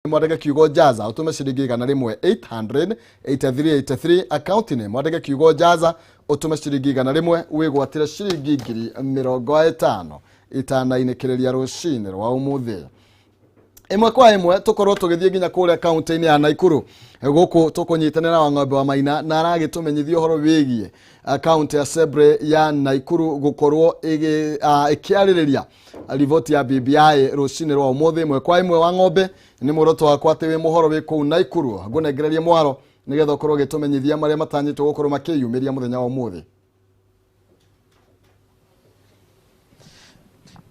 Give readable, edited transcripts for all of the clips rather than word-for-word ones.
Mwandĩke kiugo Jaza ũtũme ciringi 100, 800 8383 account name, mwandĩke kiugo Jaza ũtũme ciringi 100 wĩgwatĩre ciringi 50,000 itanainĩkĩrĩria rũcinĩ rwa ũmũthĩ. Ĩmwe kwa ĩmwe tũkorwo tũgĩthiĩ nginya kũrĩa kaunti-inĩ ya Naikuru, gũkũ tũkũnyitanĩra wa Ng'ombe wa Maina na aragĩtũmenyithia ũhoro wĩgiĩ kaunti assembly ya Naikuru gũkorwo ĩkĩarĩrĩria riboti ya BBI rũcinĩ rwa ũmũthĩ. Ĩmwe kwa ĩmwe, wa Ng'ombe, nĩ muoroto wakwa atĩ wĩ mũhoro wĩ kũu Naikuru, ngũnengererie mwaro nĩgetha ũkorwo ũgĩtũmenyithia marĩa matanyĩtwo gũkorwo makĩyumĩria mũthenya wa ũmũthĩ.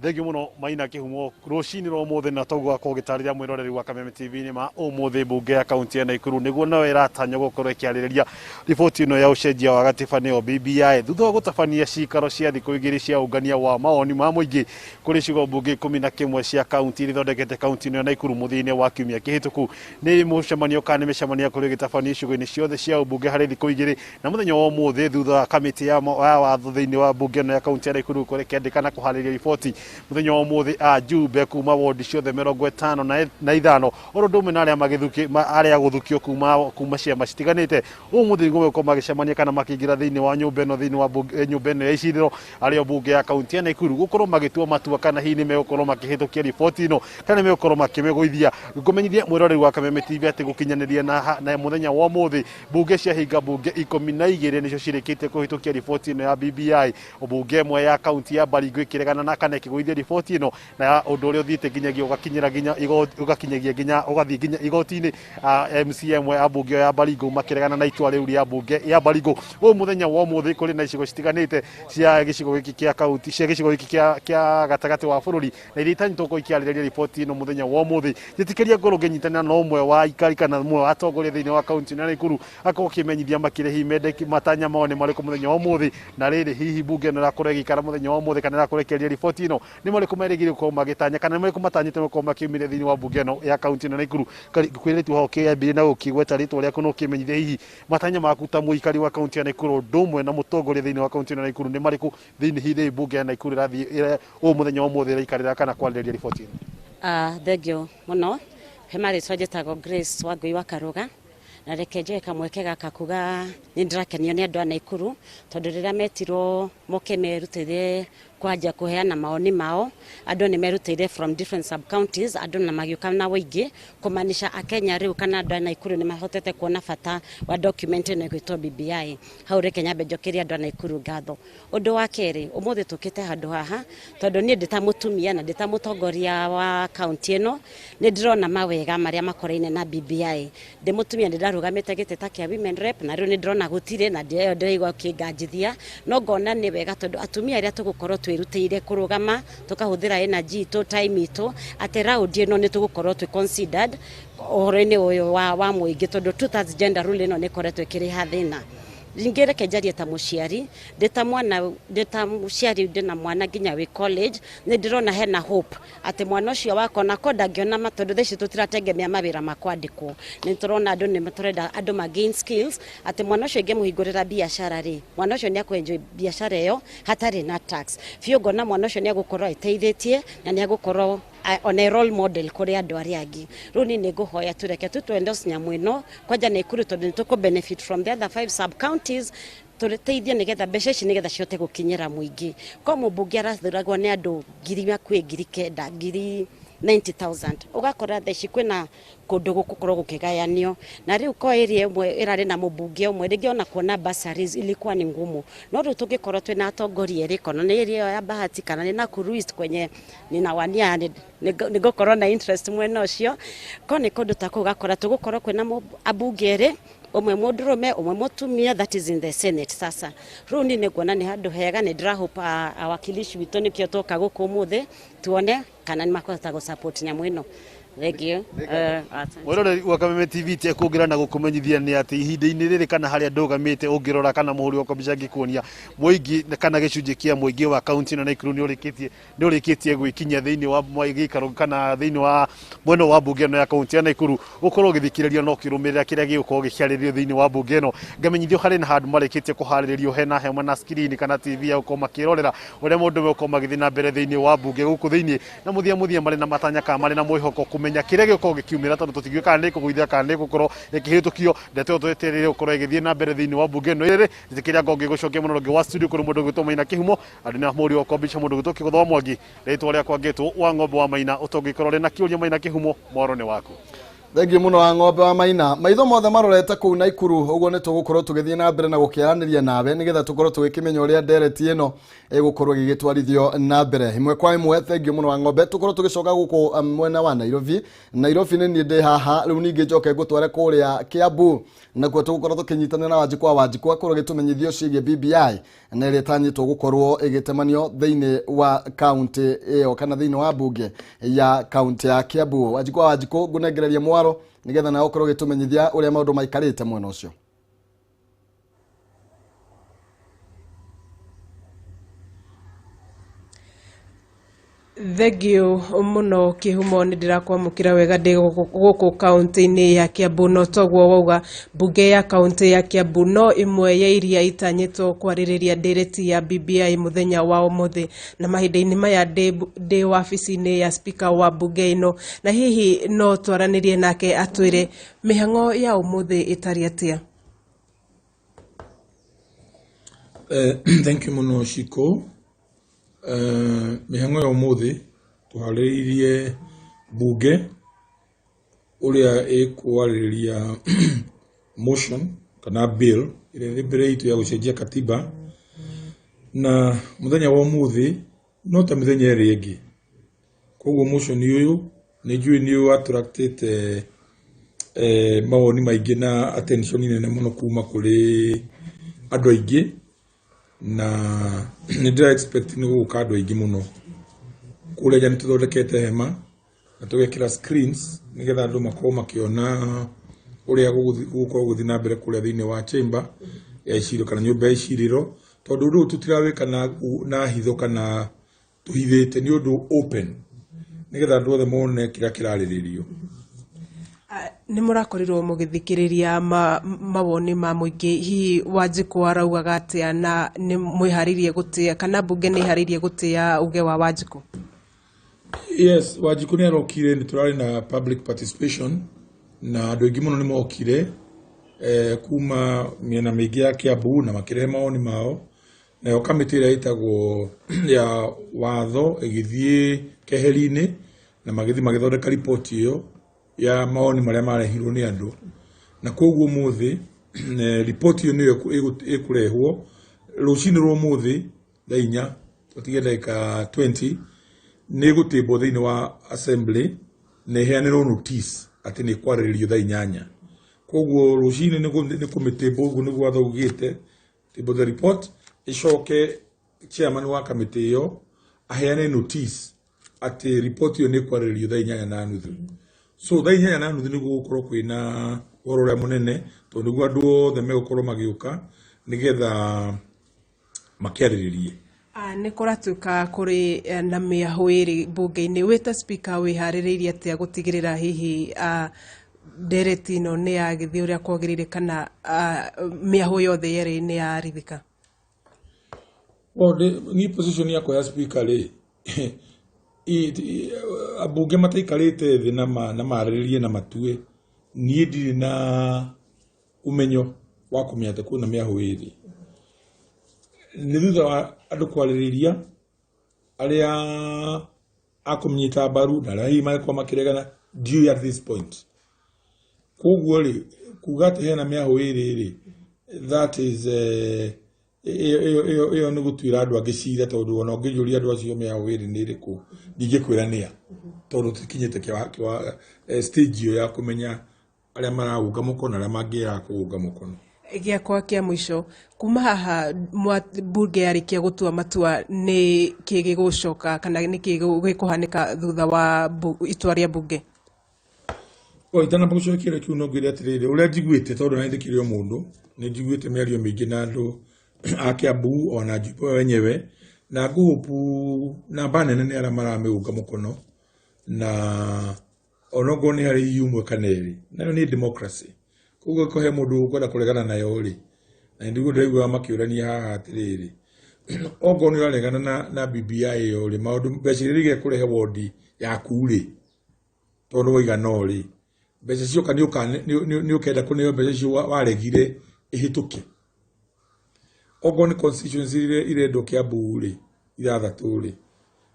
Thengio muno, Maina Kihumo. Rucini rwa umuthi na toguo gakorwo gĩtarĩria mwĩroreri wa Kameme TV nĩ ma ũmũthĩ mbunge ya kaunti ya Naikuru nĩguo nayo ĩratanywo gũkorwo ĩkĩarĩrĩria riboti ĩno ya ũcenjia wa gatiba, nĩyo BBI, thutha wa gũtabania cikaro cia thikũ 2 cia ũngania wa mawoni ma mũingĩ kũrĩ icigo mbunge 11 cia kaunti iria ithondekete kaunti ĩno ya Naikuru. Mũthia-inĩ wa kiumia kĩhĩtũku nĩ mũcemanio kana nĩ mĩcemanio yakorirwo ĩgĩtabanio icigo-inĩ ciothe cia ũmbunge harĩ thikũ 2, na mũthenya wa ũmũthĩ, thutha wa kamĩtĩ ya watho thĩinĩ wa mbunge ĩno ya kaunti ya Naikuru gũkorwo ĩkĩandĩka na kũharĩria riboti, mũthenya wa ũmũthĩ ajumbe kuma wondi ciothe 55 oro ũndũ ũmwe na arĩa arĩa gũthukio kuma ciama citiganĩte, ũmũthĩ nĩguo megũkorwo magĩcemania kana makĩingĩra thĩinĩ wa nyũmba ĩno, thĩinĩ wa nyũmba ĩno ya icirĩro arĩo mbunge ya kaunti ya Naikuru, gũkorwo magĩtua matua kana hihi nĩ megũkorwo makĩhĩtũkia riboti ĩno kana nĩ megũkorwo makĩmĩgũithia. Ngũmenyithia mwĩroreri wa Kameme TV atĩ gũkinyanĩria na mũthenya wa ũmũthĩ, mbunge ciahinga mbunge 12 nĩcio cirĩkĩtie kũhĩtũkia riboti ĩno ya BBI. Mbunge ĩmwe ya kaunti ya Baringo ĩkĩregana na kana ĩkĩgũithia riboti ĩno, na ũndũ ũrĩa ũthiĩte nginyagia ũgakinyĩra nginya ũgakinyagia nginya ũgathiĩ nginya igoti-inĩ, MCA ĩmwe ya mbunge ĩyo ya Baringo makĩregana na itua rĩu rĩa mbunge ya Baringo. Ũyũ mũthenya wa ũmũthĩ kũrĩ na icigo citiganĩte cia gĩcigo gĩkĩ kĩa kaunti, cia gĩcigo gĩkĩ kĩa gatagatĩ wa bũrũri, na iria itanyĩtwo gũkorwo ikĩarĩrĩria riboti ĩno mũthenya wa ũmũthĩ. Njĩtĩkĩria ngorwo ngĩnyitanĩra na ũmwe wa aikari kana ũmwe wa atongoria thĩinĩ wa kaunti ĩno ya Naikuru, akorwo akĩmenyithia makĩria hihi mendeki matanya mao nĩ marĩkũ mũthenya wa ũmũthĩ, na rĩrĩ hihi mbunge ĩno ĩrakorwo ĩgĩikara mũthenya wa ũmũthĩ kana ĩrakorwo ĩkĩaria riboti ĩno, nĩ marĩkũ merĩgĩrĩire gũkorwo magĩtanya kana nĩ marĩkũ matanyĩte gũkorwo makiumĩria thĩinĩ wa mbunge ĩno ya kaunti ĩno ya Naikuru. Ngũkwĩra tu hau ũkĩambĩrĩria na gũkĩgweta rĩtwa rĩaku na ũkĩmenyithia hihi matanya maku ta mũikari wa kaunti ya Naikuru ũndũ ũmwe na mũtongoria thĩinĩ wa kaunti ĩno ya Naikuru nĩ marĩkũ thĩinĩ hihi mbunge ya Naikuru ĩrathiĩ ũũ mũthenya wa ũmũthĩ ĩraikarĩra kana kwarĩrĩria riboti ĩno. Thengio mũno. He marĩtwa njĩtagwo Grace Wangui wa Karuga, na reke njoe kamweke gaka kuga nĩ ndĩrakenio nĩ andũ a Naikuru, tondũ rĩrĩa metirwo moke merutĩre kwanja kũheana maoni mao, andũ nĩ merutĩire from different sub counties, andũ na magĩũka na ũingĩ, kũmaanisha akenya rĩu kana andũ a Naikuru nĩ mahotete kuona bata wa document ĩno ĩgwĩtwo BBI. Hau reke nyambe njokerie andũ a Naikuru ngatho. Ũndũ wa kerĩ, ũmũthĩ tũkĩte handũ haha tondũ niĩ ndĩ ta mũtumia na ndĩ ta mũtongoria wa kaunti ĩno nĩ ndĩrona mawega marĩa makoraine na BBI. Ndĩ mũtumia nĩ ndarũgamĩte gĩtĩ ta kĩa women rep, na rĩu nĩ ndĩrona gũtirĩ na ndĩyo ndĩraigua kĩnganjithia, no ngona nĩ wega tondũ atumia arĩa tũgũkorwo twĩrutĩire kũrũgama tũkahũthĩra energy itũ, time itũ, atĩ round ĩno nĩ tũgũkorwo twĩ considered ũhoro-inĩ ũyũ wa mũingĩ, tondũ two thirds gender rule ĩno nĩ ĩkoretwo ĩkĩreha thĩna. Ningĩ reke njarie ta mũciari, ndĩ ta mwana, ndĩ ta mũciari ndĩna mwana nginya wĩ college, nĩ ndĩrona hena hope atĩ mwana ũcio wakwa onako ndangĩona tondũ thaa ici tũtirategemea mawĩra ma kwandĩkwo, nĩ tũrona andũ nĩ tũrenda andũ ma gain skills, atĩ mwana ũcio ingĩmũhingũrĩra biacara rĩ, mwana ũcio nĩ akũ-enjoy biacara ĩyo hatarĩ na tax biũ. Ngona mwana ũcio nĩ agũkorwo eteithĩtie na nĩ agũkorwo ona role model kũrĩ andũ arĩa angĩ. Rĩu niĩ nĩ ngũhoya tũreke tu endorse nyamũ ĩno kwanja Naikuru, tondũ nĩ tũkũ benefit from the other five sub counties, tũteithie nĩgetha mbeca ici nĩgetha cihote gũkinyĩra mũingĩ. Ko mũmbunge arathuragwo nĩ andũ ngiri hakuhĩ 9,000, 90,000, ũgakora thaa ici kwĩna kũndũ gũgũkorwo gũkĩgayanio, na rĩu ko area ĩmwe ĩrarĩ na mũmbunge ũmwe, rĩngĩ ona kuona bursaries ilikuwa ni ngumu, no rĩu tũngĩkorwo twĩna atongoria erĩ, kana nĩ area ĩyo ya Bahati kana nĩ Nakuru East kwenye ninawania nĩngũkorwo na interest mwena ũcio, ko nĩ kũndũ ta kũu ũgakora tũgũkorwo kwĩna ambunge erĩ, ũmwe mũndũrũme, ũmwe mũtumia, that is in the Senate. Sasa rĩu niĩ nĩnguona nĩ handũ hega, nĩ ndĩrahope awakilishi witũ, nĩkĩo twoka gũkũ ũmũthĩ tuone kana nĩ makũhota gũ support nyamũ ĩno. Thank you. Mwĩroreri wa Kameme TV, te kuongerera na gũkũmenyithia nĩ atĩ ihinda-inĩ rĩrĩ kana harĩa ndũgamĩte ũngĩrora kana mũhũri wakwa mbica ngĩkuonia mũingĩ kana gĩcunjĩ kĩa mũingĩ wa kaunti ĩno Naikuru nĩ ũrĩkĩtie gwĩkinyia thĩinĩ wa gĩikaro kana thĩinĩ wa mwena wa mbunge ĩno ya kaunti ya Naikuru, gũkorwo ũgĩthikĩrĩria na ũkĩrũmĩrĩra kĩrĩa gĩgũkorwo gĩkĩarĩrĩrio thĩinĩ wa mbunge ĩno. Ngamenyithio harĩ na handũ marĩkĩtie kũharĩrĩrio hena hema na screen kana TV ya gũkorwo makĩrorera ũrĩa maũndũ megũkorwo magĩthiĩ na mbere thĩinĩ wa mbunge gũkũ thĩinĩ, na mũthia mũthia marĩ na matanya kana marĩ na mwĩhoko kũmenya Gũkĩmenya kĩrĩa gĩgũkorwo gĩkiumĩra, tondũ tũtingiũĩ kana nĩ kũgũithia kana nĩ gũkorwo ĩkĩhĩtũkio. Ndeto ĩyo twetereire gũkorwo ĩgĩthiĩ na mbere thĩinĩ wa mbunge ĩno. Ĩrĩ njĩtĩkĩria ngongĩ gũcokia mũno rũngĩ wa studio kũrĩ mũndũ ũgwĩtwo Maina Kĩhumo andũ na mũriũ wakwa mbica mũndũ ũgwĩtwo Kĩgũtha wa Mwangi. Rĩtwa rĩakwa ngĩtwo wa ng'ombe wa Maina. Ũtongĩkorwo rĩ na kĩũria Maina Kĩhumo, mwaro nĩ waku. Thengiũ mũno wa ng'ombe wa Maina. Maitho mothe marorete kũu Naikuru, ũguo nĩ tũgũkorwo tũgĩthiĩ na mbere na gũkĩaranĩria nawe nĩgetha tũkorwo tũgĩkĩmenya ũrĩa ndereti ĩno ĩgũkorwo ĩgĩgĩtwarithio na mbere ĩmwe kwa ĩmwe. Thengiũ mũno wa ng'ombe. Tũkorwo tũgĩcoka gũkũ mwena wa Nairobi. Nairobi nĩ niĩ ndĩ haha rĩu, ningĩ njoke ngũtware kũrĩa Kiambu, nakuo tũgũkorwo tũkĩnyitanĩra na Wanjikũ wa Wanjikũ akorwo gĩtũmenyithio ciĩgiĩ BBI na ĩrĩa ĩtanyĩtwo gũkorwo ĩgĩtemanio thĩinĩ wa kaunti ĩyo kana thĩinĩ wa mbunge ya kaunti ya Kiambu. Wanjikũ wa Wanjikũ, ngũnengereria mwaro nĩgetha nawe ũkorwo ũgĩtũmenyithia ũrĩa maũndũ maikarĩte mwena ũcio. Thengiũ mũno Kĩhumo, nĩ ndĩrakwamũkĩra wega ndĩ gũkũ kaunti-inĩ ya Kiambu. No toguo wauga, mbunge ya kaunti ya Kiambu no ĩmwe ya iria itanyĩtwo kwarĩrĩria ndereti ya BBI mũthenya wa ũmũthĩ, na mahinda-inĩ maya ndĩ wabici-inĩ ya speaker wa mbunge ĩno, na hihi no twaranĩrie nake atwĩre mĩhang'o ya ũmũthĩ ĩtariĩ atĩa. Thank you mũno Shiko. Mĩhang'o ya ũmũthĩ tũharĩrĩirie mbunge ũrĩa ĩkwarĩrĩria motion kana bill ĩrĩa ĩrĩ mbere itũ ya gũcenjia katiba, na mũthenya wa ũmũthĩ no ta mĩthenya ĩrĩa ĩngĩ. Koguo motion ũyũ nĩ njũĩ nĩ attractĩte mawoni maingĩ na attention nene mũno kuma kũrĩ andũ aingĩ, na nĩ ndĩra expect nĩ gũgũka andũ aingĩ mũno. Kũrĩa nja nĩ tũthondekete hema na tũgekĩra screens nĩgetha andũ makorwo makĩona ũrĩa gũgũkorwo gũgĩthiĩ na mbere kũrĩa thĩinĩ wa chamber ya icirĩro kana nyũmba ya icirĩro, tondũ ũndũ ũyũ tũtirawĩka na hitho kana tũhithĩte, nĩ ũndũ open nĩgetha andũ othe mone kĩrĩa kĩrarĩrĩrio. Nĩ mũrakorirwo mũgĩthikĩrĩria mawoni ma mũingĩ, hihi Wanjikũ araugaga atĩa, na nĩ mwĩharĩirie gũtĩa kana mbunge nĩ ĩharĩirie gũtĩa uge wa Wanjikũ? Yes, Wanjikũ nĩ arokire, nĩ tũrarĩ na public participation na andũ aingĩ mũno nĩ mokire kuma mĩena mĩingĩ ya Kiambu na makĩrehe mawoni mao. Nayo kamĩtĩ ĩrĩa ĩtagwo ya watho ĩgĩthiĩ keheri-inĩ na magĩthiĩ magĩthondeka riboti ĩyo ya mawoni marĩa marehirwo nĩ andũ, na koguo ũmũthĩ riboti ĩyo nĩyo ĩkũrehwo rũcinĩ rwa ũmũthĩ thaa 4 tũtige ndagĩka 20, nĩ ĩgũtĩmbwo thĩinĩ wa assembly na ĩheanĩrwo notice atĩ nĩ ĩkwarĩrĩrio thaa 8. Koguo rũcinĩ nĩ kũmĩtĩmbwo, ũguo nĩguo watho ugĩte, table the report, ĩcoke chairman wa kamĩtĩ ĩyo aheane notice atĩ report ĩyo nĩ ĩkwarĩrĩrio thaa 8:30. So thaa 8:30 nĩguo gũkorwo kwĩna ũhoro ũrĩa mũnene, tondũ nĩguo andũ othe megũkorwo magĩũka nĩgetha makĩarĩrĩrie. Nĩ kũratuĩka kũrĩ na mĩahũ ĩrĩ mbunge-inĩ, wĩ ta speaker wĩharĩrĩirie atĩa gũtigĩrĩra hihi ndereti ĩno nĩ yagĩthiĩ ũrĩa kwagĩrĩire kana mĩahũ yothe yerĩ nĩ yarithĩka? Well, niĩ position yakwa ya speaker rĩ, ambunge mataikarĩte thĩ na marĩrĩrie na matue, niĩ ndirĩ na ũmenyo wa kũmenya atĩ kwĩna mĩahũ ĩrĩ. Nĩ thutha wa andũ kwarĩrĩria, arĩa a kũmĩnyita mbaru na arĩa hihi mangĩkorwo makĩregana, ndiũĩ at this point. Koguo rĩ, kuga atĩ hena mĩahũ ĩrĩ rĩ, that is ĩyo nĩ gũtuĩra andũ angĩ cira, tondũ ona ũngĩnjũria andũ acio mĩahũ ĩrĩ nĩ ĩrĩkũ, ndingĩkwĩra nĩa, tondũ tũkinyĩte stage ĩyo ya kũmenya arĩa maraũnga mũkono na arĩa mangĩaga kũũnga mũkono. Gĩakwa kĩa mũico, kuma haha mbunge yarĩkia gũtua matua, nĩ kĩ gĩgũcoka kana nĩ kĩ gĩkũhanĩka thutha wa itua rĩa mbunge? O itanamba gũcokia kĩu, no ngwĩre atĩrĩrĩ, ũrĩa njiguĩte, tondũ na ndĩkĩrĩ o mũndũ, nĩ njiguĩte mĩario mĩingĩ na andũ a Kiambu ona Njumbe wenyewe, na ngũhũpu namba nene nĩ arĩa maramĩunga mũkono, na onokorwo nĩ harĩ hihi ũmwe kana erĩ, nayo nĩ democracy. Koguo angĩkorwo he mũndũ ũkwenda kũregana nayo rĩ, na nĩguo ndĩraigua makĩũrania haha atĩrĩrĩ, okorwo nĩ ũraregana na BBI ĩyo rĩ, maũndũ mbeca iria igekũrehe wondi yaku rĩ, Tondũ waiga no rĩ, mbeca cioka nĩ ũkenda kũneo mbeca icio waregire ĩhĩtũke. Okorwo nĩ constituency iria irendwo Kiambu rĩ, ithathatũ rĩ,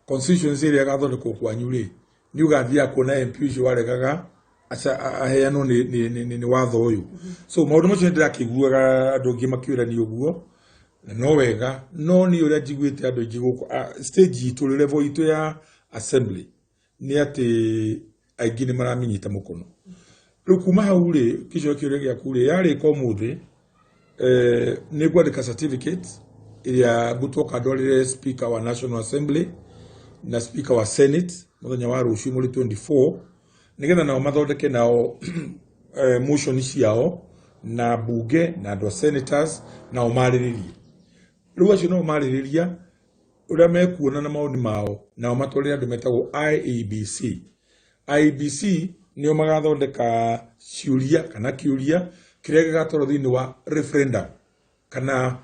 constituency ĩrĩa ĩgathondekwo kwanyu rĩ, nĩ ũgathiaga kuona MP ũcio waregaga aheanwo nĩ watho ũyũ. So maũndũ macio nĩ ndĩrakĩiguaga andũ aingĩ makĩũrania ũguo, na no wega, no niĩ ũrĩa njiguĩte andũ aingĩ gũkũ stage itũ, level itũ ya assembly, nĩ atĩ aingĩ nĩ maramĩnyita mũkono. Rĩu kuma hau rĩ, kĩcokia kĩũria gĩaku rĩ, yarĩka ũmũthĩ, nĩ ngwandĩka certificate ĩrĩa ngũtoka ndwarĩre Speaker wa National Assembly na Speaker wa Senate mũthenya wa rũciũ mweri 24, nĩgetha nao mathondeke nao motion ciao na bunge na andũ a senators nao marĩrĩrie. Rĩu acio nao marĩrĩria ũrĩa mekuona na maũni mao, nao matwarĩre andũ metagwo IEBC. IEBC nĩo magathondeka ciũria kana kĩũria kĩrĩa gĩgatwarwo thĩinĩ wa referendum kana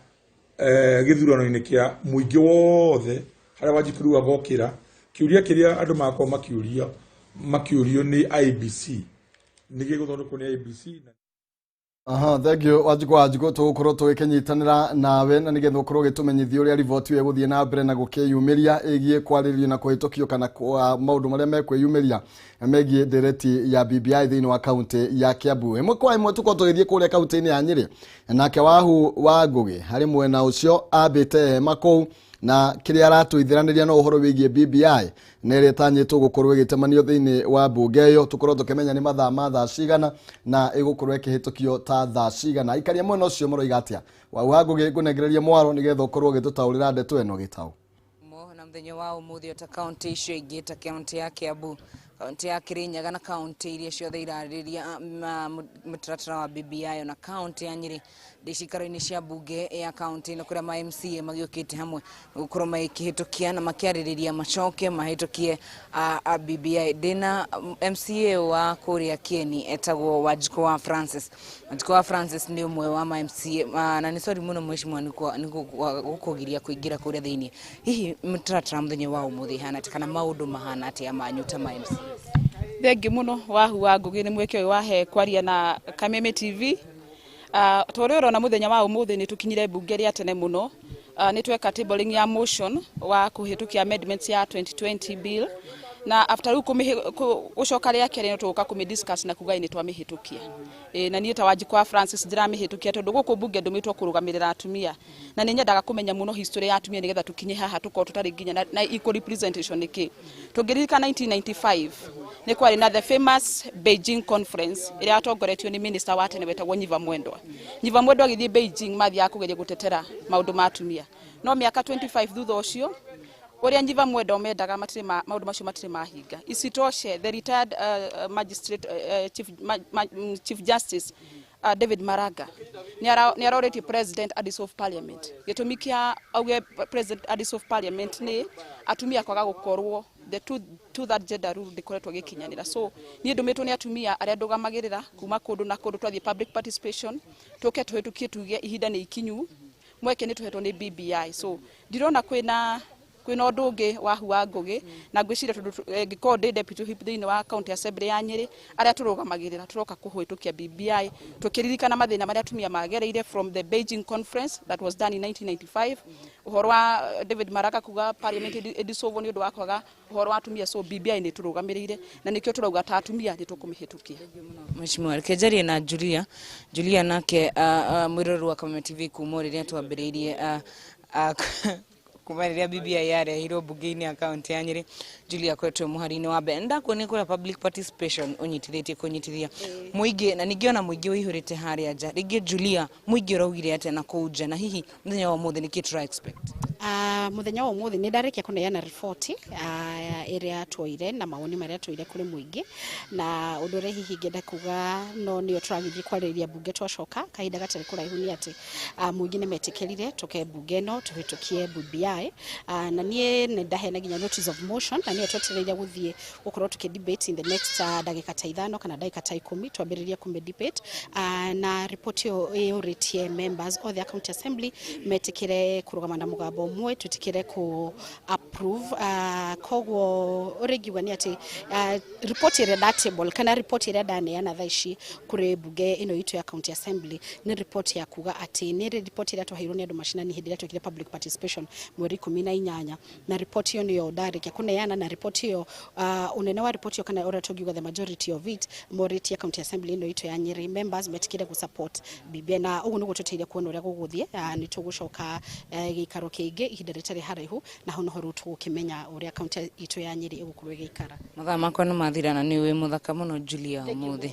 gĩthurano-inĩ kĩa mũingĩ wothe, harĩa Wanjikũ rĩu agokĩra kĩũria kĩrĩa andũ magakorwo makĩũrio nĩ IEBC, nĩ gĩgũthondekwo nĩ IEBC. Aha, thank you Wanjikũ. Wanjikũ, tũgũkorwo tũgĩkĩnyitanĩra nawe na nĩgetha ũkorwo ũgĩtũmenyithia ũrĩa riboti ĩyo ĩgũthiĩ na mbere na gũkĩyumĩria ĩgiĩ kwarĩrĩrio na kũhĩtũkio kana kwa maũndũ marĩa mekwĩyumĩria megiĩ ndereti ya BBI thĩinĩ wa kaunti ya Kiambu. Ĩmwe kwa ĩmwe tũkorwo tũgĩthiĩ kũrĩa kaunti-inĩ ya Nyĩrĩ, nake Wahu wa Ngũgĩ harĩ mwena ũcio ambĩte hema kũu, na kĩrĩa aratũithĩranĩria no ũhoro wĩgiĩ BBI na ĩrĩa ĩtanyĩtwo gũkorwo ĩgĩtemanio thĩinĩ wa mbunge ĩyo. Tũkorwo tũkĩmenya nĩ mathaa ma thaa cigana na ĩgũkorwo ĩkĩhĩtũkio ta thaa cigana. Aikaria mwena ũcio maroiga atĩa? Wahu wa Ngũgĩ, ngũnengereria mwaro nĩgetha ũkorwo ũgĩtũtaũrĩra ndeto ĩno gĩtaũ. Na mũthenya wa ũmũthĩ, ta kaunti icio ingĩ, ta kaunti ya Kiambu, kaunti ya Kirinyaga na kaunti iria ciothe irarĩrĩria mũtaratara wa BBI, na kaunti ya Nyĩrĩ, ndĩ cikaro-inĩ cia mbunge ya kaunti ĩno kũrĩa ma MCA magĩũkĩte hamwe gũkorwo magĩkĩhĩtũkia na makĩarĩrĩria macoke mahĩtũkie BBI. Ndĩna MCA wa kũrĩa Kieni etagwo Wanjikũ wa Francis. Wanjikũ wa Francis nĩ ũmwe wa ma MCA, na nĩ sorry mũno mheshimiwa nĩ gũkũgiria kũingĩra kũrĩa thĩinĩ. Hihi mũtaratara mũthenya wa ũmũthĩ ihana atĩa, kana maũndũ mahana atĩa manyu ta ma MCA? Thengi mũno Wahu wa Ngũgĩ nĩ mweke ũyũ wahe kwaria na Kameme TV. Ta ũrĩa ũrona, mũthenya wa ũmũthĩ nĩ tũkinyire mbunge rĩa tene mũno. Nĩ tweka tabling ya motion wa kũhĩtũkia amendments ya 2020 bill, na after rĩu gũcoka rĩa kerĩ no tũgũka kũmĩ discuss na kuga nĩ twamĩhĩtũkia. Na niĩ ta Wanjikũ wa Francis ndĩramĩhĩtũkia tondũ gũkũ mbunge ndũmĩtwo kũrũgamĩrĩra atumia, na nĩ nyendaga kũmenya mũno history ya atumia nĩgetha tũkinye haha tũkorwo tũtarĩ nginya na equal representation. Nĩkĩ tũngĩririkana 1995 nĩ kwarĩ na the famous Beijing Conference ĩrĩa yatongoretio nĩ minister wa tene wetagwo Nyiva Mwendwa. Nyiva Mwendwa agĩthiĩ Beijing mathiaga kũgeria gũtetera maũndũ ma atumia, no mĩaka 25 thutha ũcio, ũrĩa Nyiva Mwendwa mendaga matirĩ maũndũ macio matirĩ mahinga. Isitoshe, the retired magistrate, chief justice David Maraga nĩ arorĩtie president adissolve parliament. Gĩtũmi kĩa auge president adissolve parliament nĩ atumia kwaga gũkorwo the two third gender rule ndĩkoretwo ĩgĩkinyanĩra. So niĩ ndũmĩtwo nĩ atumia arĩa ndũgamagĩrĩra kuma kũndũ na kũndũ, twathiĩ public participation, tũke tũhĩtũkie, tuge ihinda nĩ ikinyu, mweke nĩ tũhetwo nĩ BBI. So ndirona kwĩna ũndũ ũngĩ Wahu wa Ngũgĩ, na ngwĩciria tondũ ngĩkorwo ndĩ deputy whip thĩinĩ wa county assembly ya Nyĩrĩ, arĩa tũrũgamagĩrĩra tũroka kũhĩtũkia BBI tũkĩririkana mathĩna marĩa atumia magereire from the Beijing Conference that was done in 1995, ũhoro wa David Maraga kuga parliament ĩdissolve nĩ ũndũ wa kwaga ũhoro wa atumia. So BBI nĩ tũrũgamĩrĩire na nĩkĩo tũrauga ta atumia nĩ tũkũmĩhĩtũkia. Mheshimiwa, reke njarie na Julia. Julia nake, mwĩroreri wa Kameme TV, kuma rĩrĩa twambĩrĩirie, kuma rĩrĩa BBI yarehirwo mbunge-inĩ ya kaunti ya Nyĩrĩ, Julia akoretwo mũhari-inĩ wa mbere. Ndakuonia kũrĩa public participation ũnyitithĩtie kũnyitithia mũingĩ, na ningĩ ona mũingĩ ũihũrĩte harĩa nja. Rĩngĩ Julia, mũingĩ ũraugire atĩa na kũu nja, na hihi mũthenya wa ũmũthĩ nĩkĩ tũra expect? Muthenya wa umuthi nĩ ndarĩkia kũneana riboti ĩrĩa tuoire na mawoni marĩa tuoire kũrĩ mũingĩ, na ũndũ ũrĩa hihi ingĩenda kuga no nĩyo tũragĩthiĩ kwarĩrĩria mbunge twacoka kahinda gatarĩ kũraihu nĩ atĩ mũingĩ nĩ metĩkĩrire tũke mbunge ĩno tũhĩtũkie BBI, na niĩ nĩ ndaheana nginya notice of motion, na nĩyo twetereire gũthiĩ gũkorwo tũkĩ debate in the next ndagĩka ta 5 kana ndagĩka ta 10 twambĩrĩrie kũmĩ debate, na riboti ĩyo ĩyũrĩtie members othe a county assembly metĩkĩre kũrũgama na mũgambo. Ũmwe twĩtĩkĩre kũ approve. Koguo ũrĩa ingiuga nĩ atĩ report ĩrĩa nda table kana report ĩrĩa ndaneana thaa ici kũrĩ bunge ĩno itũ ya county assembly nĩ report ya kuga atĩ nĩ report ĩrĩa twaheirwo nĩ andũ macinani hĩndĩ ĩrĩa twekire public participation mweri 18, na report ĩyo nĩyo ndarĩkia kũneana. Na report ĩyo, ũnene wa report ĩyo kana ũrĩa tũngiuga the majority of it, morĩtie county assembly ĩno itũ ya Nyĩrĩ members metĩkĩre gũ support BBI, na ũguo nĩguo tũteire kuona ũrĩa gũgũthiĩ. Nĩ tũgũcoka gĩikaro kĩngĩ ihinda rĩtarĩ haraihu, na hau noho rĩu tũgũkĩmenya ũrĩa kaunti itũ ya Nyĩrĩ ĩgũkorwo ĩgĩikara. Mathaa makwa nĩ mathira na nĩ wĩ mũthaka mũno, Julia, ũmũthĩ.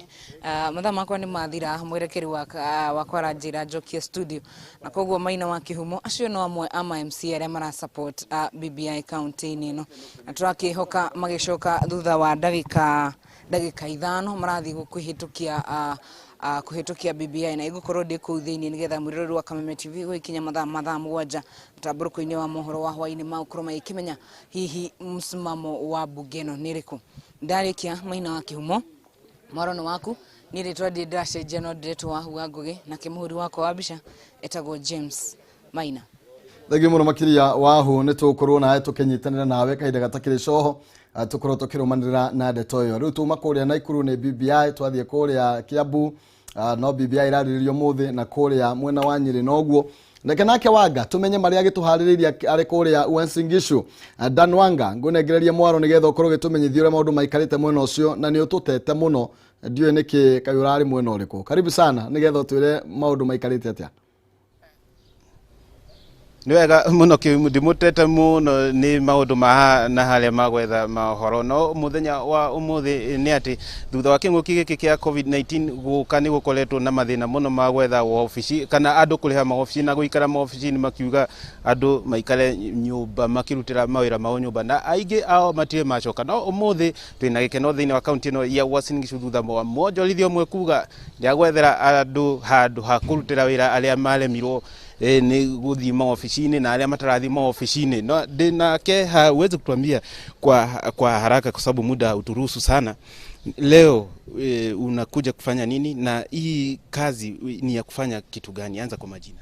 Mathaa makwa nĩ mathira, mwerekeri wakwa aranjĩra njokie studio, na koguo Maina wa Kĩhumo, acio no amwe a ma MC arĩa mara support BBI kaunti-inĩ ĩno, na tũrakĩhoka magĩcoka thutha wa ndagĩka 5 marathiĩ kũhĩtũkia kũhĩtũkia BBI, na igũkorwo ndĩ kũu thĩinĩ nĩgetha mwĩroreri wa Kameme TV gũgĩkinya mathaa 7 mũtambũrũko-inĩ wa mohoro wa hwaĩ-inĩ magũkorwo magĩkĩmenya hihi msimamo wa bunge ĩno nĩ ĩrĩkũ. Ndarĩkia, Maina wa Kĩhumo, mwaro nĩ waku. Niĩ rĩtwa ndirĩ ndĩracenjia, no ndĩretwo Wahu wa Ngũgĩ, nake mũhũri wakwa wa mbica etagwo James Maina. Thengiũ mũno makĩria, Wahu. Nĩ tũgũkorwo nawe tũkĩnyitanĩra nawe kahinda gatakĩrĩ coho, tũkorwo tũkĩrũmanĩrĩra na ndeto ĩyo. Rĩu tuma kũrĩa Naikuru nĩ BBI, twathiĩ kũrĩa Kiambu no BBI ĩrarĩrĩrio mũthĩ, na kũrĩa mwena wa Nyĩrĩ noguo. Reke nake Wanga tũmenye marĩa agĩtũharĩrĩirie arĩ kũrĩa Uasin Gishu. Dan Wanga, ngũnengererie mwaro nĩgetha ũkorwo ũgĩtũmenyithia ũrĩa maũndũ maikarĩte mwena ũcio, na nĩ ũtũtete mũno, ndiũĩ nĩkĩ, kaĩ ũrarĩ mwena ũrĩkũ? Karibu sana nĩgetha ũtwĩre maũndũ maikarĩte atĩa. Nĩ wega mũno, ndimũtete mũno nĩ maũndũ ma na harĩa ma gwetha mohoro. No mũthenya wa ũmũthĩ nĩ atĩ thutha wa kĩng'ũki gĩkĩ kĩa COVID-19 gũka, nĩ gũkoretwo na mathĩna mũno ma gwetha wabici kana andũ kũrĩha mawabici na gũikara mawabici-inĩ, makiuga andũ maikare nyũmba makĩrutĩra mawĩra mao nyũmba, na aingĩ ao matirĩ macoka. No ũmũthĩ twĩna gĩkeno thĩinĩ wa kaunti ĩno ya Uasin Gishu thutha wa mwonjorithia ũmwe kuga nĩagwethera andũ handũ ha kũrutĩra wĩra arĩa maremirwo nĩ gũthiĩ maofici-inĩ na arĩa matarathiĩ maofici-inĩ. No ndĩnake hawezi kutuambia kwa haraka kwa sababu muda hauturuhusu sana. Leo unakuja kufanya nini na hii kazi ni ya kufanya kitu gani? Anza kwa majina.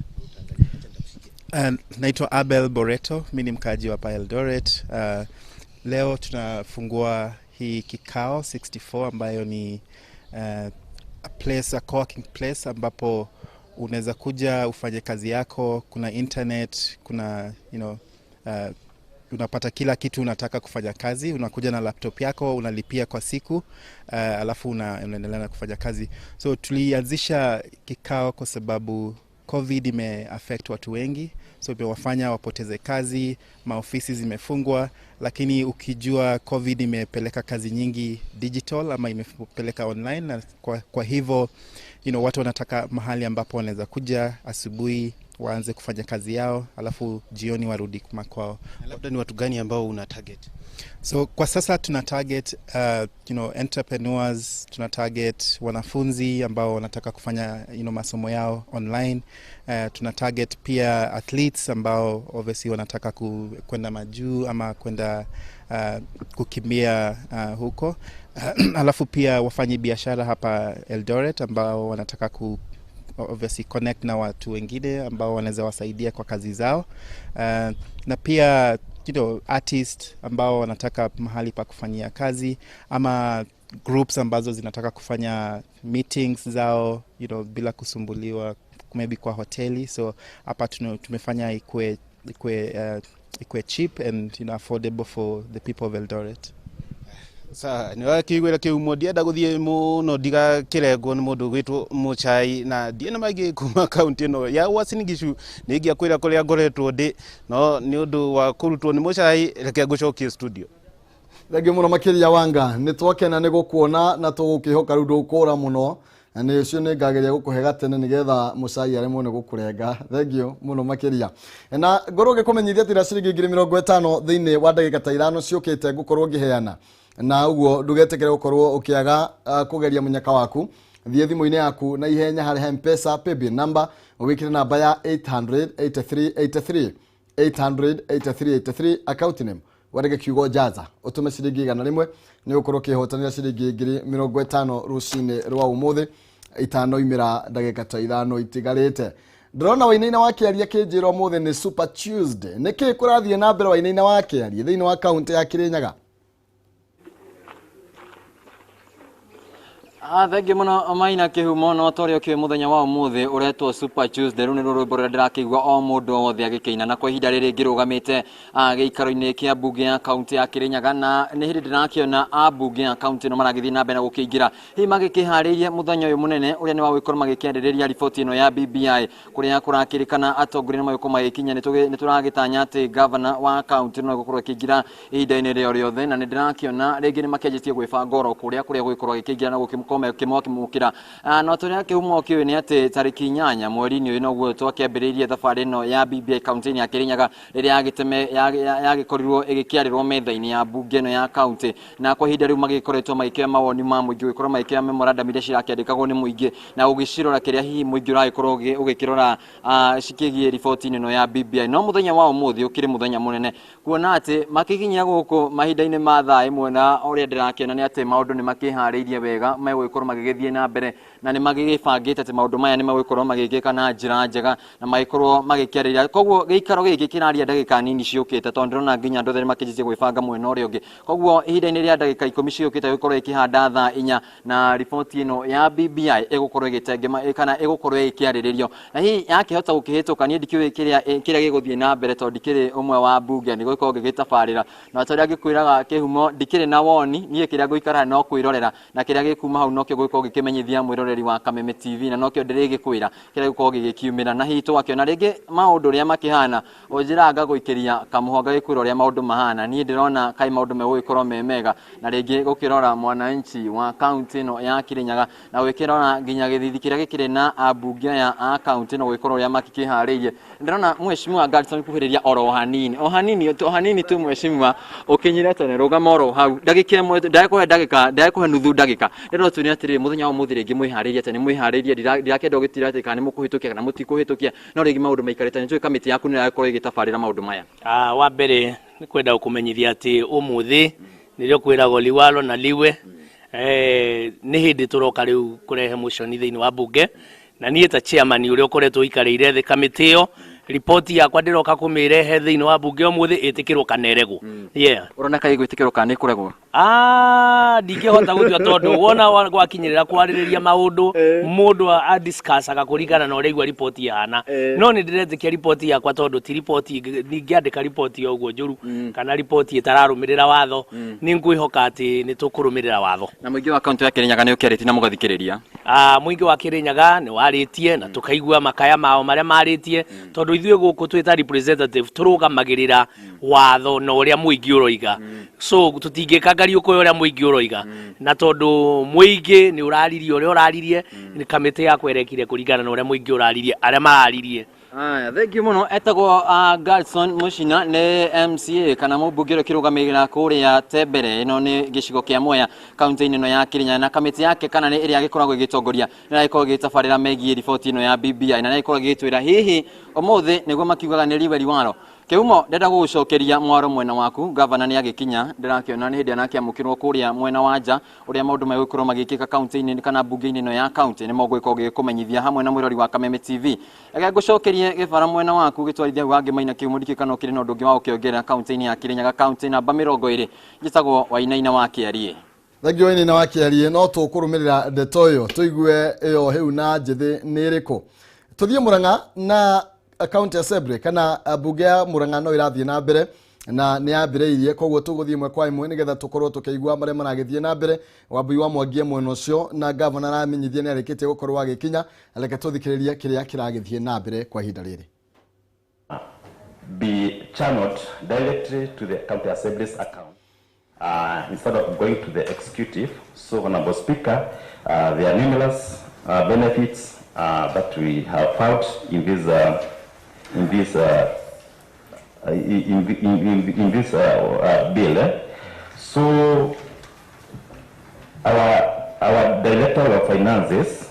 Naitwa Abel Boreto, mi ni mkaaji wa hapa Eldoret. Leo tunafungua hii kikao 64 ambayo ni a place, a co-working place ambapo unaweza kuja ufanye kazi yako. Kuna internet, kuna unapata kila kitu unataka kufanya kazi. Unakuja na laptop yako, unalipia kwa siku, alafu unaendelea na kufanya kazi. So tulianzisha kikao kwa sababu COVID ime affect watu wengi, so imewafanya wapoteze kazi, maofisi zimefungwa, lakini ukijua COVID imepeleka kazi nyingi digital ama imepeleka online, na kwa hivyo watu wanataka mahali ambapo wanaweza kuja asubuhi waanze kufanya kazi yao, alafu jioni warudi makwao. Labda ni watu gani ambao una target? So kwa sasa tuna target entrepreneurs, tuna target wanafunzi ambao wanataka kufanya masomo yao online. Tuna target pia athletes ambao obviously wanataka kwenda majuu ama kwenda kukimbia huko. Alafu pia wafanyi biashara hapa Eldoret ambao wanataka ku obviously connect na watu wengine ambao wanaweza wasaidia kwa kazi zao. Na pia artist ambao wanataka mahali pa kufanyia kazi ama groups ambazo zinataka kufanya meetings zao bila kusumbuliwa maybe kwa hoteli. So hapa tumefanya ikue cheap and affordable for the people of Eldoret. Sa nĩ wakĩiguĩra kĩhumo, ndienda gũthiĩ mũno ndigakĩrengwo nĩ mũndũ gwĩtwo Mũchai, na ndiĩ na maingĩ kuma kaunti ĩno ya Uasin Gishu. Nĩ ingĩakwĩra kũrĩa ngoretwo ndĩ, no nĩ ũndũ wa kũrutwo nĩ Mũchai, reke ngũcokie studio. Thengiũ mũno makĩria, Wanga. Nĩ twakena nĩ gũkuona na tũgũkĩhoka rĩu ndũkũra mũno, na nĩ ũcio nĩ ngageria gũkũhe gatene nĩgetha Mũcai aremwo nĩ gũkũrenga. Thengiũ mũno makĩria, na ngorwo ngĩkũmenyithia atĩ na ciringi 50,000 thĩinĩ wa ndagĩka ta 5 ciũkĩte ngũkorwo ngĩheana, na ũguo ndũgetĩkĩre gũkorwo ũkĩaga kũgeria mũnyaka waku. Thiĩ thimũ-inĩ yaku na ihenya harĩ Mpesa paybill number, wĩkĩre namba ya 800 83 83, 800 83 83, account name wandĩke kiugo "Jaza", ũtũme ciringi 100, nĩ ũgũkorwo ũkĩhotanĩra ciringi 50,000 rũcinĩ rwa ũmũthĩ, 5:55 itigarĩte. Ndĩrona Wainaina wa Kĩaria kĩnjĩra ũmũthĩ nĩ Super Tuesday. Nĩkĩ kũrathiĩ na mbere Wainaina wa Kĩaria thĩinĩ wa kaunti ya Kirinyaga? Thengiũ mũno Maina Kĩhumo, no ta ũrĩa ũkĩũĩ mũthenya wa ũmũthĩ ũretwo Super Tuesday. Rũu nĩ rwĩmbo rũrĩa ndĩrakĩigua o mũndũ o wothe agĩkĩina, na kwa ihinda rĩrĩ ngĩrũgamĩte gĩikaro-inĩ kĩa mbunge ya kaunti ya Kirinyaga, na nĩ hĩndĩ ndĩrakĩona ambunge ya kaunti ĩno maragĩthiĩ na mbere na gũkĩingĩra, hihi magĩkĩharĩirie mũthenya ũyũ mũnene ũrĩa nĩ wa gũgĩkorwo magĩkĩarĩrĩria riboti ĩno ya BBI, kũrĩa kũrakĩrĩkana atongoria nĩ magũkorwo magĩkinya. Nĩ tũragĩtanya atĩ gavana wa kaunti ĩno egũkorwo akĩingĩra ihinda-inĩ rĩo rĩothe, na nĩ ndĩrakĩona rĩngĩ nĩ makĩanjĩtie gwĩbanga oro kũrĩa gũgĩkorwo agĩkĩingĩra na gũkĩmũkĩmwamũkĩra. No tũrĩa kĩhumo kĩũĩ nĩ atĩ tarĩki 8 mweri-inĩ ũyũ noguo twakĩambĩrĩirie thabarĩ ĩno ya BBI kaunti-inĩ ya Kirinyaga, rĩrĩa yagĩkorirwo ĩgĩkĩarĩrwo metha-inĩ ya mbunge ĩno ya kaunti, na kwa ihinda rĩu magĩkoretwo magĩkĩoya mawoni ma mũingĩ, gũgĩkorwo magĩkĩoya memorandum iria cirakĩandĩkagwo nĩ mũingĩ na gũgĩcirora kĩrĩa hihi mũingĩ ũragĩkorwo ũgĩkĩrora cikĩgiĩ riboti-inĩ ĩno ya BBI. No mũthenya wa ũmũthĩ ũkĩrĩ mũthenya mũnene kuona atĩ makĩkinyia gũkũ mahinda-inĩ ma thaa ĩmwe, na ũrĩa ndĩrakĩona nĩ atĩ maũndũ nĩ makĩharĩirie wega megũgĩkorwo magĩgĩthiĩ na mbere, na nĩ magĩgĩbangĩte atĩ maũndũ maya nĩ megũgĩkorwo magĩgĩka na njĩra njega na magĩkorwo magĩkĩarĩria. Koguo gĩikaro gĩkĩ kĩraria ndagĩka nini ciũkĩte, tondũ ndĩrona nginya andũ othe nĩ makĩnjĩtie gwĩbanga mwena ũrĩa ũngĩ. Koguo ihinda-inĩ rĩa ndagĩka 10 ciũkĩte gũkorwo ĩkĩhanda thaa 4, na riboti ĩno ya BBI ĩgũkorwo ĩgĩtengema kana ĩgũkorwo ĩkĩarĩrĩrio, na hihi yakĩhota gũkĩhĩtũka niĩ ndikĩũĩ kĩrĩa gĩgũthiĩ na mbere, tondũ ndikĩrĩ ũmwe wa mbunge nĩ gũgĩkorwo ngĩgĩtabarĩra, na ta ũrĩa ngĩkwĩraga Kĩhumo, ndikĩrĩ na woni niĩ, kĩrĩa ngũikara no kwĩrorera, na kĩrĩa gĩkuma hau nokĩo gũgĩkorwo gĩkĩmenyithia mwĩroreri wa Kameme TV, na nokĩo ndĩrĩgĩkwĩra kĩrĩa gĩgũkorwo gĩgĩkiumĩra. Na hihi tũgakĩona rĩngĩ maũndũ ũrĩa makĩhana, ũnjĩraga ngagũikĩria kamũhwa ngagĩkwĩra ũrĩa maũndũ mahana. Niĩ ndĩrona kaĩ maũndũ megũgĩkorwo me mega, na rĩngĩ gũkĩrora mwananchi wa kaunti ĩno ya Kirinyaga, na gũgĩkĩrora nginya gĩthithi kĩrĩa gĩkĩrĩ na ambunge aya a kaunti ĩno gũgĩkorwo ũrĩa makĩkĩharĩirie. Ndĩrona mheshimiwa Garrison kuhĩrĩria oro hanini o hanini o hanini tu, mheshimiwa ũkinyire tene, rũgama oro hau ndagĩka ĩmwe, ndagĩkũhe ndagĩka, ndagĩkũhe nuthu ndagĩka. Ndĩrona tũne atĩrĩrĩ, mũthenya wa ũmũthĩ rĩngĩ mwĩharĩirie atĩa? Nĩ mwĩharĩirie? Ndirakĩenda ũgĩtira atĩ kana nĩ mũkũhĩtũkia kana mũtikũhĩtũkia, no rĩngĩ maũndũ maikarĩte nĩ njũĩ kamĩtĩ yaku nĩ ĩrakorwo ĩgĩtabarĩra maũndũ maya. Wa mbere nĩ kwenda gũkũmenyithia atĩ ũmũthĩ nĩrĩo kwĩragwo liwalo na liwe, nĩ hĩndĩ tũroka rĩu kũrehe motion thĩinĩ wa mbunge, na niĩ ta chairman ũrĩa ũkoretwo ũikarĩire thĩ kamĩtĩ ĩyo, riboti yakwa ndĩroka kũmĩrehe thĩinĩ wa mbunge ũmũthĩ ĩtĩkĩrwo kana ĩregwo. Yeah. Ũrona kaĩ ĩgwĩtĩkĩrwo kana ĩkũregwo? Ndingĩhota gũtua tondũ wona gwakinyĩrĩra kwarĩrĩria maũndũ mũndũ adiscussaga kũringana na ũrĩa aigua riboti ihana, no nĩ ndĩretĩkia riboti yakwa tondũ ti riboti ndingĩandĩka riboti o ũguo njũru kana riboti ĩtararũmĩrĩra watho. Nĩ ngwĩhoka atĩ nĩ tũkũrũmĩrĩra watho. Na mũingĩ wa kaunti ya Kirinyaga nĩ ũkĩarĩtie na mũgathikĩrĩria? Mũingĩ wa Kirinyaga nĩ warĩtie na tũkaigua makaya mao marĩa marĩtie, tondũ ithuĩ gũkũ twĩ ta representative tũrũgamagĩrĩra watho na ũrĩa mũingĩ ũroiga, so tũtingĩka ngariũkũ ũrĩa mũingĩ ũroiga, na tondũ mũingĩ nĩ ũraririe ũrĩa ũraririe, kamĩtĩ yakwa ĩrekire kũringana na ũrĩa mũingĩ ũraririe, arĩa mararirie. Aya, thank you mũno. Etagwo Garrison Muchina, nĩ MCA kana mũmbunge ũrĩa ũkĩrũgamĩrĩra kũrĩa Tembere, ĩno nĩ gĩcigo kĩa Mwea kaunti-inĩ ĩno ya Kirinyaga, na kamĩtĩ yake kana nĩ ĩrĩa agĩkoragwo ĩgĩtongoria nĩ ĩragĩkorwo ĩgĩtabarĩra megiĩ riboti ĩno ya BBI, na nĩ ĩragĩkorwo ĩgĩtwĩra hihi ũmũthĩ nĩguo makiugaga nĩ riwe riwaro. Kĩhumo, ndenda gũgũcokeria mwaro mwena waku. Gavana nĩ agĩkinya, ndĩrakĩona nĩ hĩndĩ anakĩamũkĩrwo kũrĩa mwena wa nja. Ũrĩa maũndũ megũkorwo magĩkĩka kaunti-inĩ kana mbunge-inĩ ĩno ya kaunti nĩ mogũgĩkorwo gĩgĩkũmenyithia hamwe na mwĩrori wa Kameme TV. Reke ngũcokerie gĩbara mwena waku gĩtwarithia hau hangĩ Maina Kĩhumo, ndikĩũĩ kana ũkĩrĩ na ũndũ ũngĩ wa gũkĩongerera kaunti-inĩ ya Kirinyaga, kaunti namba 20. Njĩtagwo Wainaina wa Kĩarie. Thengiũ Wainaina wa Kĩarie, no tũkũrũmĩrĩra ndeto ĩyo tũigue ĩyo hĩu na njĩthĩ nĩ ĩrĩkũ. Tũthiĩ Murang'a na county assembly kana mbunge ya Murang'a no ĩrathiĩ na mbere na nĩ yambĩrĩirie, koguo tũgũthiĩ ĩmwe kwa ĩmwe nĩgetha tũkorwo tũkĩigua marĩa maragĩthiĩ na mbere. Wambui wa Mwangi mwena ũcio na gavana aramenyithia nĩ arĩkĩtie gũkorwo agĩkinya. Reke tũthikĩrĩrie kĩrĩa kĩragĩthiĩ na mbere kwa ihinda rĩrĩ. Be channeled directly to the county assembly's account instead of going to the executive. So, Honorable Speaker, there are numerous benefits that we have found in this in this in this bill. So, our director of finances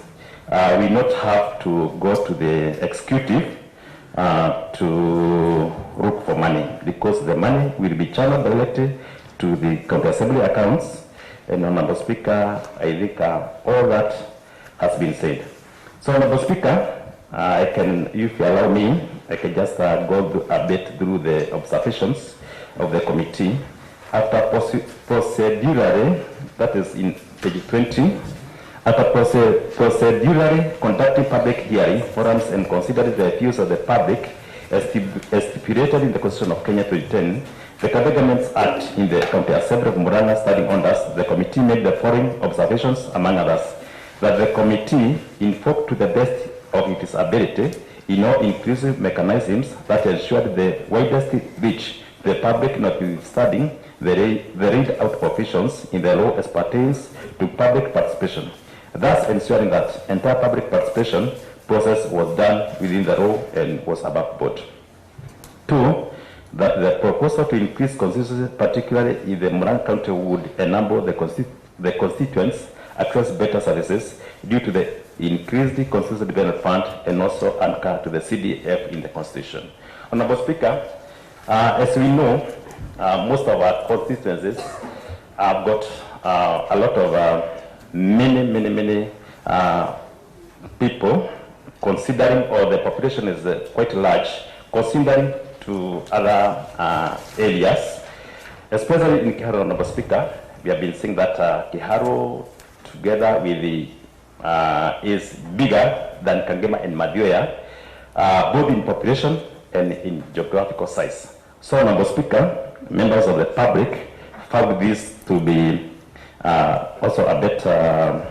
will not have to go to the executive to look for money, because the money will be channeled directly to the county assembly accounts. And Honorable Speaker, I think all that has been said. So, Honorable Speaker, I can, if you allow me, I can just go a bit through the observations of the committee. After procedurally, that is in page 20, after procedurally conducting public hearing forums and considering the views of the public as stipulated in the Constitution of Kenya 2010, the County Governments Act in the County Assembly of Murang'a standing orders, the committee made the following observations, among others: that the committee invoked to the best of its ability in all inclusive mechanisms that ensured the widest reach the public, notwithstanding the read out provisions in the law as pertains to public participation, thus ensuring that entire public participation process was done within the law and was above board. 2, that the proposal to increase constituency, particularly in the Murang'a County, would enable the constituents access better services due to the increased Constituency Development Fund and also anchor to the CDF in the Constitution. Honorable Speaker, as we know, most of our constituencies have got a lot of many people, considering, or the population is quite large, considering to other areas, especially in Kiharu. Honorable Speaker, we have been seeing that Kiharu, together with the, is bigger than Kangema and Mathioya, both in population and in geographical size. So, Honorable Speaker, members of the public found this to be also a better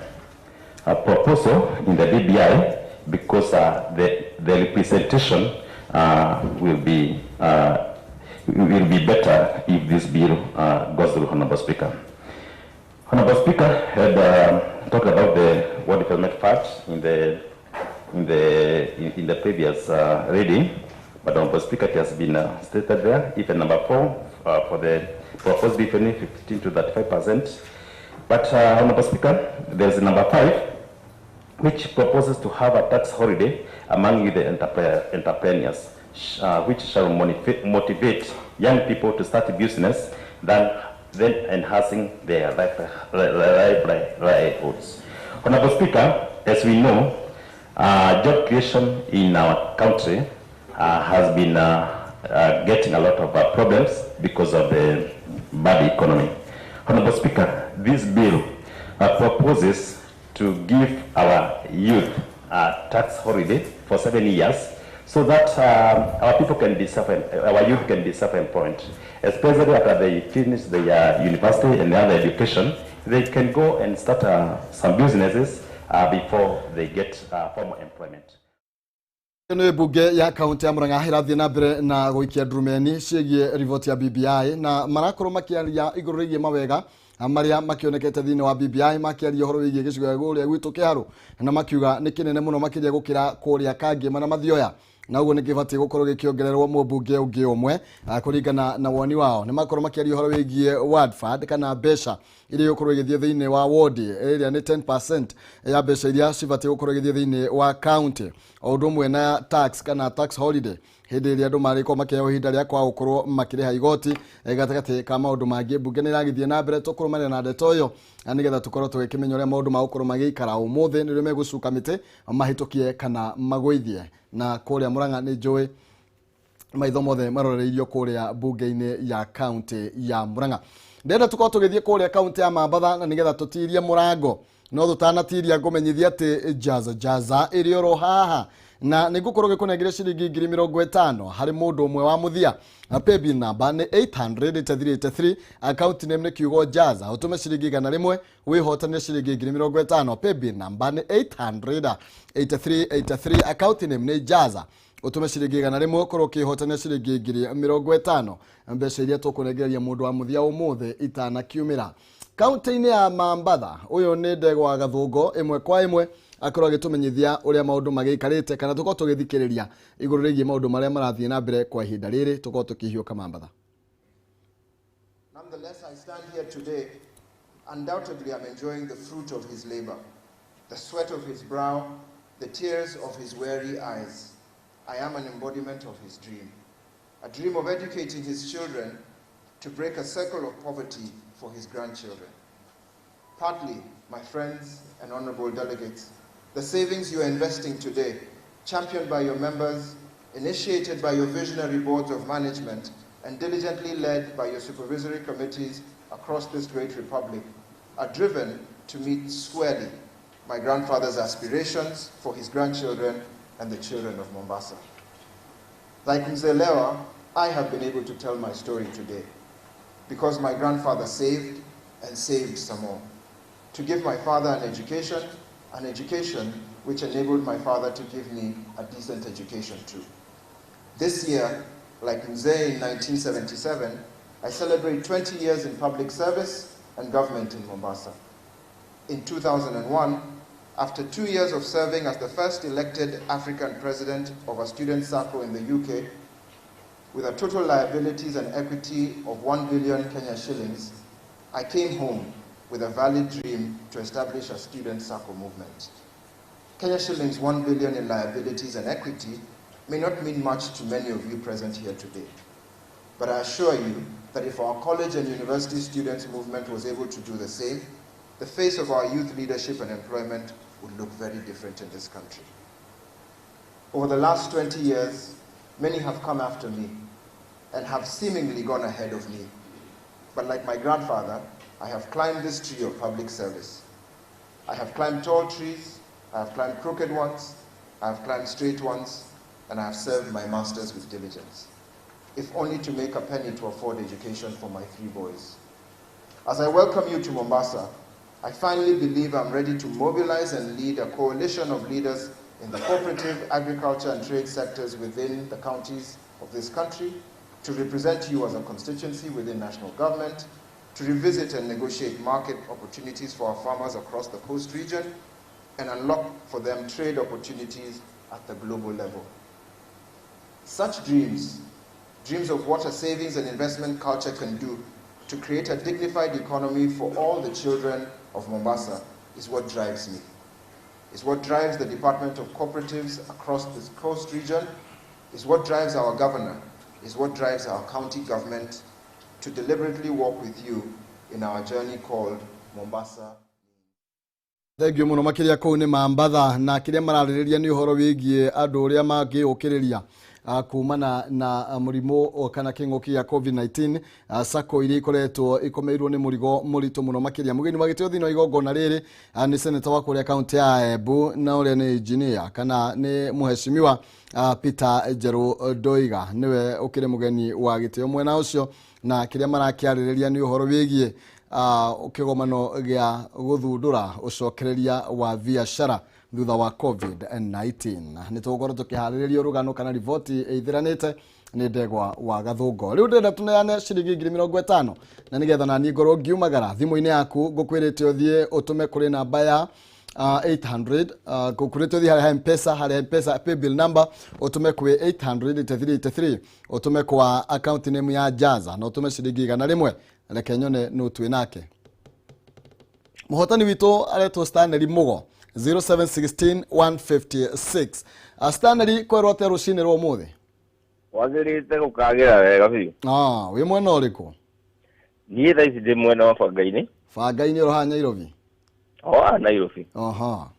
proposal in the BBI, because the representation will be better if this bill goes through, Honorable Speaker. Honorable Speaker had talked about the World Development Fund in the previous reading, but Honorable Speaker, it has been stated there, even number 4 for the proposed difference 15 to 35%. But Honorable Speaker, there's number 5, which proposes to have a tax holiday among the entrepreneurs, which shall motivate young people to start a business, then enhancing their livelihoods. Honorable Speaker, as we know, job creation in our country has been getting a lot of problems because of the bad economy. Honorable Speaker, this bill proposes to give our youth a tax holiday for 7 years, so that our people can be our youth can be self-employed, especially after they finish their university and other education. They can go and start some businesses before they get formal employment. Nĩ mbunge ya kaunti ya Murang'a ĩrathiĩ na mbere na gũikia ndurumeni ciĩgiĩ riboti ya BBI, na marakorwo makĩaria igũrũ rĩgiĩ mawega marĩa makĩonekete thĩinĩ wa BBI, makĩaria ũhoro wĩgiĩ gĩcigo gĩa kũrĩa gwitũ Kĩharũ, na makiuga nĩ kĩnene mũno makĩria gũkĩra kũrĩa Kangema na Mathioya, na ũguo nĩ kĩbatiĩ gũkorwo gĩkĩongererwo mũmbunge ũngĩ ũmwe kũringana na woni wao. Nĩ makorwo makĩaria ũhoro wĩgiĩ ward fund kana mbeca iria igũkorwo igĩthiĩ thĩinĩ wa ward ĩrĩa nĩ 10% ya mbeca iria cibatiĩ gũkorwo igĩthiĩ thĩinĩ wa county, o ũndũ ũmwe na tax kana tax holiday hĩndĩ ĩrĩa andũ marĩkorwo makĩheo ihinda rĩa kwaga gũkorwo makĩrĩha igoti gatagatĩ ka maũndũ mangĩ. Mbunge nĩ ĩragĩthiĩ na mbere tũkũrũmanĩra na ndeto ĩyo nĩgetha tũkorwo tũgĩkĩmenya ũrĩa maũndũ magũkorwo magĩikara ũmũthĩ, nĩ ũrĩa megũcuka mĩtĩ mahĩtũkie kana magũithie. Na kũrĩa Murang'a nĩ njũĩ maitho mothe maroreirio kũrĩa mbunge-inĩ ya kaunti ya Murang'a. Ndĩrenda tũkorwo tũgĩthiĩ kũrĩa kaunti ya Mambatha na nĩgetha tũtirie mũrango, no tũtanatiria ngũmenyithia atĩ Jaza Jaza ĩrĩ oro haha, na nĩ ngũkorwo ngĩkũnengera ciringi 50,000 harĩ mũndũ ũmwe wa mũthia, na paybill number nĩ 8008383, account name nĩ kiugo Jaza, ũtũme ciringi 100 wĩhotanĩre ciringi 50,000. Paybill number nĩ 8008383, account name nĩ Jaza, ũtũme ciringi 100 ũkorwo ũkĩhotanĩra ciringi 50,000, mbeca iria tũkũnengereria mũndũ wa mũthia ũmũthĩ itanakiumĩra. Kaunti-inĩ ya Mambatha, ũyũ nĩ Ndegwa Gathũngũ ĩmwe kwa ĩmwe akorwo agĩtũmenyithia ũrĩa maũndũ magĩikarĩte, kana tũkorwo tũgĩthikĩrĩria igũrũ rĩgiĩ maũndũ marĩa marathiĩ na mbere kwa ihinda rĩrĩ, tũkorwo tũkĩhiũka Mambatha. Nonetheless, I stand here today, undoubtedly I'm enjoying the fruit of his labor, the sweat of his brow, the tears of his weary eyes. I am an embodiment of his dream, a dream of educating his children to break a circle of poverty for his grandchildren. Partly, my friends and honorable delegates, the savings you are investing today championed by your members, initiated by your visionary boards of management, and diligently led by your supervisory committees across this great republic, are driven to meet squarely my grandfather's aspirations for his grandchildren and the children of Mombasa. Like Mzee Lewa, I have been able to tell my story today because my grandfather saved and saved some more to give my father an education which enabled my father to give me a decent education too. This year, like Mzee in 1977, I celebrate 20 years in public service and government in Mombasa. In 2001, after 2 years of serving as the first elected African president of a student SACCO in the UK, with a total liabilities and equity of 1 billion Kenya shillings, I came home with a valid dream to establish a student SACCO movement. Kenya shillings 1 billion in liabilities and equity may not mean much to many of you present here today, but I assure you that if our college and university students movement was able to do the same, the face of our youth leadership and employment would look very different in this country. Over the last 20 years, many have come after me and have seemingly gone ahead of me. But like my grandfather, I have climbed this tree of public service. I have climbed tall trees, I have climbed crooked ones, I have climbed straight ones, and I have served my masters with diligence, if only to make a penny to afford education for my 3 boys. As I welcome you to Mombasa, I finally believe I'm ready to mobilize and lead a coalition of leaders in the cooperative, agriculture, and trade sectors within the counties of this country to represent you as a constituency within national government, to revisit and negotiate market opportunities for our farmers across the coast region, and unlock for them trade opportunities at the global level. Such dreams, dreams of what a savings and investment culture can do to create a dignified economy for all the children of Mombasa, is what drives me. It's what drives the Department of Cooperatives across this coast region, is what drives our governor, is what drives our county government to deliberately walk with you in our journey called Mombasa. Thank you muno makiria kuu ni Mambatha na kiria mararĩrĩria nĩ ũhoro wĩgiĩ andũ ũrĩa mangĩũkĩrĩria kumana na mũrimũ kana kĩng'ũki gĩa COVID-19, SACCO iria ikoretwo ikomeirwo nĩ mũrigo mũritũ mũno makĩria. Mũgeni wa gĩtĩo thĩinĩ wa igongona rĩrĩ nĩ seneta wa kũrĩa kaunti ya Embu na ũrĩa nĩ engineer kana nĩ mũheshimiwa Peter Njerũ Ndoiga, nĩwe ũkĩrĩ mũgeni wa gĩtĩo mwena ũcio, na kĩrĩa marakĩarĩrĩria nĩ ũhoro wĩgiĩ kĩgomano gĩa gũthundũra ũcokereria wa biacara thutha wa COVID-19. Nĩ tũgũkorwo tũkĩharĩrĩria rũgano kana riboti ĩithiranĩte nĩ Ndegwa wa Gathũngo. Rĩu ndĩrenda tũneane ciringi 50,000 na nĩgetha naniĩ ngorwo ngiumagara thimũ-inĩ yaku ngũkwĩrĩte ũthiĩ ũtũme kũrĩ namba ya 800, ngũkwĩrĩte ũthiĩ harĩa M-Pesa, harĩa M-Pesa paybill number ũtũme kwĩ 800 8383, ũtũme kwa account name ya Jaza na ũtũme ciringi 100. Reke nyone nũ twĩ nake. Mũhotani witũ aretwo Stanley Mugo 0716 156. Stanley, kwerwo atĩa rũcinĩ rwa ũmũthĩ? Wagĩrĩte gũkagĩra wega biũ. Wĩ mwena ũrĩkũ? Niĩ thaa ici ndĩ mwena wa Bangainĩ. Bangainĩ oro haha Nairobi? O haha Nairobi. Aha.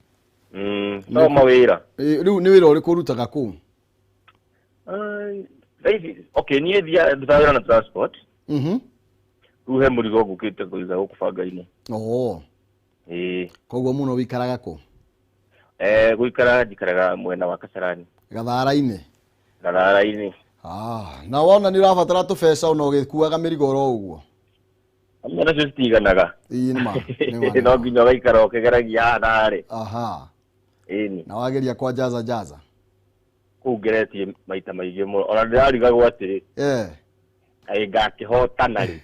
No mawĩra. Rĩu nĩ wĩra ũrĩkũ ũrutaga kũu? Thaa ici, okay, niĩ thiaga ndutaga wĩra na transport. Rĩu he mũrigo ngũkĩte kũiga gũkũ Bangainĩ. Oo. Ĩĩ. Koguo mũno wĩikaraga kũ? Gũikara njikaraga mwena wa Kasarani. Gathara-inĩ? Gathara-inĩ. Na wona nĩ ũrabatara tũbeca ona ũgĩkuaga mĩrigo oro ũguo? Amwe nacio citiganaga. Ĩĩ, nĩ ma, nĩ ma. No nginya ũgaikara ũkĩgeragia haha na harĩ. Aha. Ĩni. Na wageria kwa Jaza Jaza? Kũu ngeretie maita maingĩ mũno. Ona ndĩrarigagwo atĩrĩ. Kaĩ ngakĩhotana rĩ?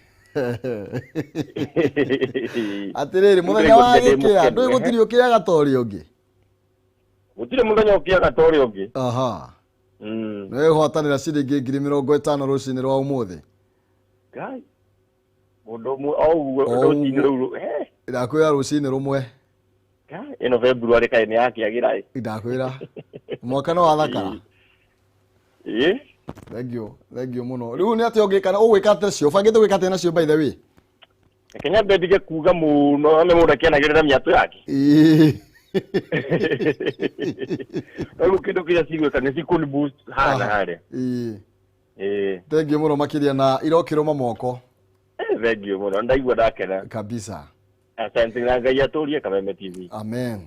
Atĩrĩrĩ, mũthenya wa gĩkĩa, ndũĩ gũtirĩ ũkĩaga ta ũrĩa ũngĩ? Gũtirĩ mũthenya ũkĩaga ta ũrĩa ũngĩ. Aha. Nĩ wĩgwatanĩra ciringi 50,000 rũcinĩ rwa ũmũthĩ? Ngai. Mũndũ ũmwe o ũguo rũcinĩ rũu. Ndakwĩra rũcinĩ rũmwe. Ngai, ĩno February kaĩ nĩ yakĩagĩra ĩ. Ndakwĩra. Mwaka no wathakara. Ĩ. Thank you, thank you mũno. Rĩu nĩ atĩa ũngĩka, ũgwĩka atĩa cio? Ũbangĩte gwĩka atĩa nacio by the way? Reke nyambe ndige kuga mũno, nĩ mũndũ akĩanagĩrĩra mĩatũ yake. Ĩĩ. Rĩu kĩndũ kĩrĩa cigwĩka nĩ cikũni boost haha na harĩa. Ĩĩ. Ĩĩ. Thengiũ mũno makĩria na irokĩrũma moko. Thengiũ mũno, ndaigua ndakena. Kabisa. Asante na Ngai atũrie Kameme TV. Amen.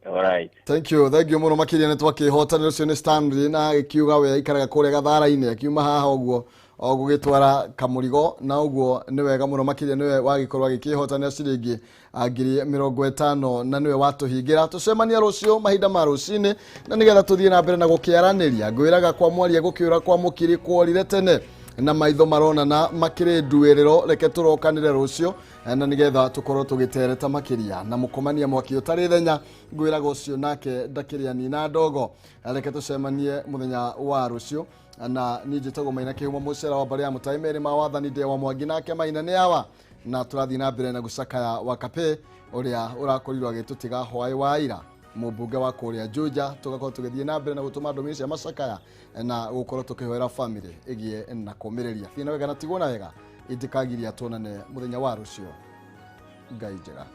All right. Thank you, thank you mũno makĩria nĩ twakĩhotanĩra. Ũcio nĩ Stanley na agĩkiuga we aikaraga kũrĩa Gathara-inĩ, akiuma haha ũguo o gũgĩtwara kamũrigo, na ũguo nĩ wega mũno makĩria, nĩwe wagĩkorwo agĩkĩhotanĩra ciringi 50,000 na nĩwe watũhingĩra. Tũcemania rũciũ mahinda ma rũcinĩ na nĩgetha tũthiĩ na mbere na gũkĩaranĩria. Ngwĩraga kwa mwaria gũkĩũra kwa mũkiri kworire tene na maitho maronana makĩrĩ nduĩrĩro. Reke tũrokanĩre rũciũ na nĩgetha tũkorwo tũgĩtereta makĩria na mũkomania mwaki ũtarĩ thenya. Ngwĩraga ũcio nake ndakĩrĩa nina ndogo. Reke tũcemanie mũthenya wa rũciũ na niĩ njĩtagwo Maina Kĩhumo, mũcera wa mbarĩ ya mũtai merĩ ma wathani ndĩ wa Mwangi nake Maina nĩ awa, na tũrathiĩ na mbere na gũcakaya wa Kapĩ ũrĩa ũrakorirwo agĩtũtiga hwaĩ wa ira, mũmbunge wa kũrĩa Juja. Tũgakorwo tũgĩthiĩ na mbere na gũtũma ndũmĩrĩri cia macakaya na gũkorwo tũkĩhoera family ĩgĩe na kũmĩrĩria. Thiĩ na wega na tigwo na wega, itikagiria tuonane mũthenya wa rũciũ. Ngai njega.